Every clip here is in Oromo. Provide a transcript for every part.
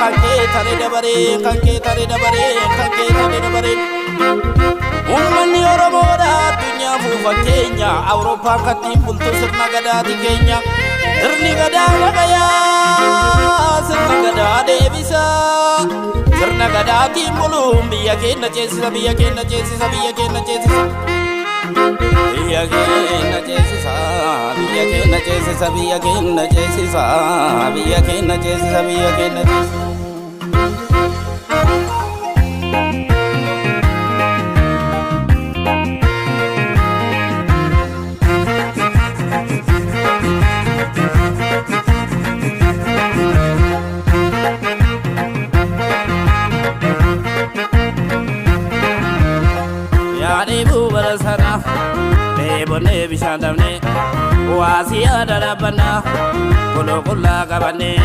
Kan kee tare dabaree, kan kee tare dabaree, kan kee tare dabaree. Uummanni Oromoodha addunyaa fuufa keenya. Awurooppaan kattiin bultu sirna gadaati keenya. Sirni gadaa nagayaa, sirna gadaa deebisaa. Sirna gadaatiin buluun biyya keenya ceesisa, biyya keenya ceesisa, biyya keenya ceesisa. Biyya keenya ceesisa, biyya keenya ceesisa, biyya keenya ceesisa, biyya keenya ceesisa, biyya keenya ceesisa. Yaadhibuu bara sana dheebonnee bishaan dhabnee waasii yaada dhaabbannaa qulqullaa qabannee.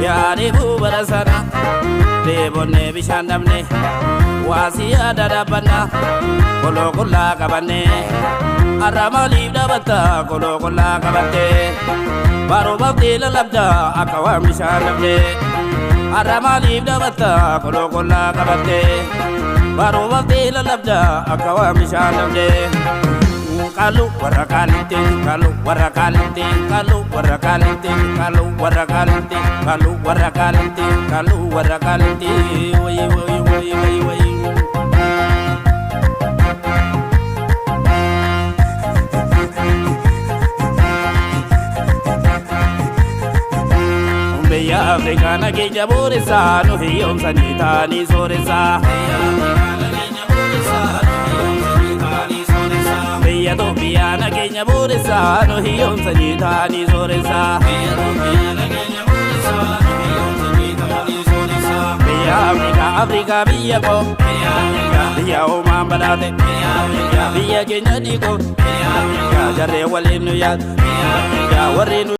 Yaadhibuu bara sana dheebonnee bishaan dhabnee waasii yaada dhaabbannaa qulqullaa qabannee. Har'a maaliif dhaabatta qulqullaa qabattee? Baruu lallabda akka waan bishaan dhabnee. Har'a maaliif dhaabatta qulqullaa qabattee? Baruu lallabda akka waan bishaan dhabnee. Kalu warra kaalitti, kalu warra kaalitti, kalu warra kaalitti, kalu warra kaalitti, kalu warra kaalitti, kalu warra kaalitti, wayi wayi wayi wayi wayi. Biyya Afrikaa nageenya booressaa nu hiyyoomsanii ta'anii sooressaa. Biyya Itoophiyaa nageenya booressaa nu hiyyoomsanii ta'anii sooressaa. Biyya Afrikaa, Afrikaa biyya koo, biyya uumaan badhaate, biyya keenya dhiikoo, jarree waliin nu yaadu, warri nu.